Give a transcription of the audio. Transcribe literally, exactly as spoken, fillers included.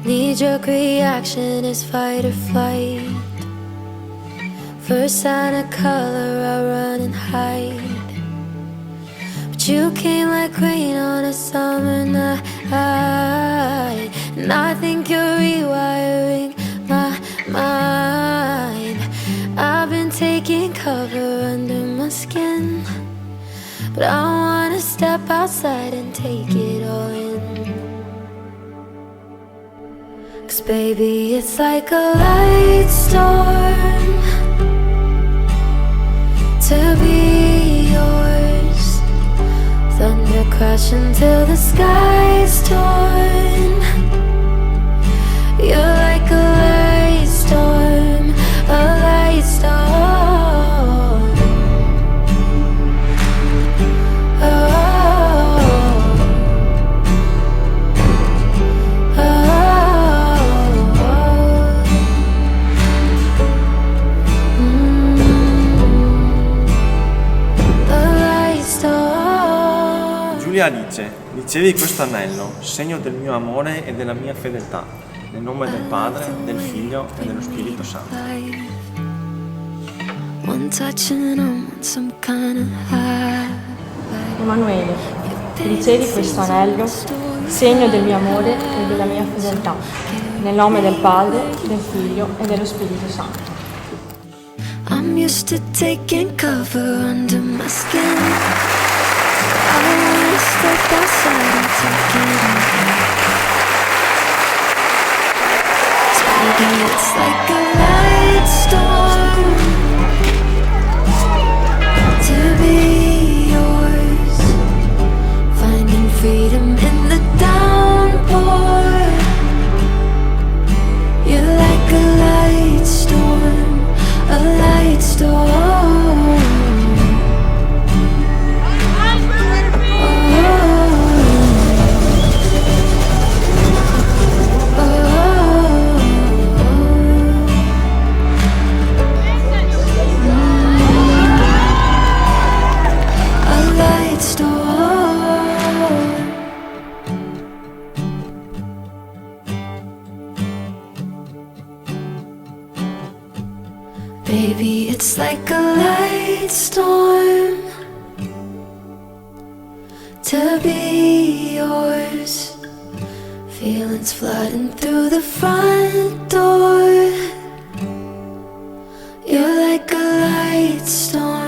Knee-jerk reaction is fight or flight. First sign of color, I run and hide. But you came like rain on a summer night, and I think you're rewiring my mind. I've been taking cover under my skin, but I wanna step outside and take it all in. 'Cause baby, it's like a light storm to be yours. Thunder crash until the sky's torn. You're like a light storm, a light storm. Oh, oh, oh. Giulia dice: "Ricevi questo anello, segno del mio amore e della mia fedeltà, nel nome del Padre, del Figlio e dello Spirito Santo." One touch and I'm on some kind of high. Emanuele, ricevi questo anello, segno del mio amore e della mia fedeltà, nel nome del Padre, del Figlio e dello Spirito Santo. I'm used to taking cover under my skin. I wanna step outside and take it all in. Baby, it's like a light storm to be yours. Finding freedom in the downpour. You're like a light storm, a light storm. Baby, it's like a light storm to be yours. Feelings flooding through the front door. You're like a light storm.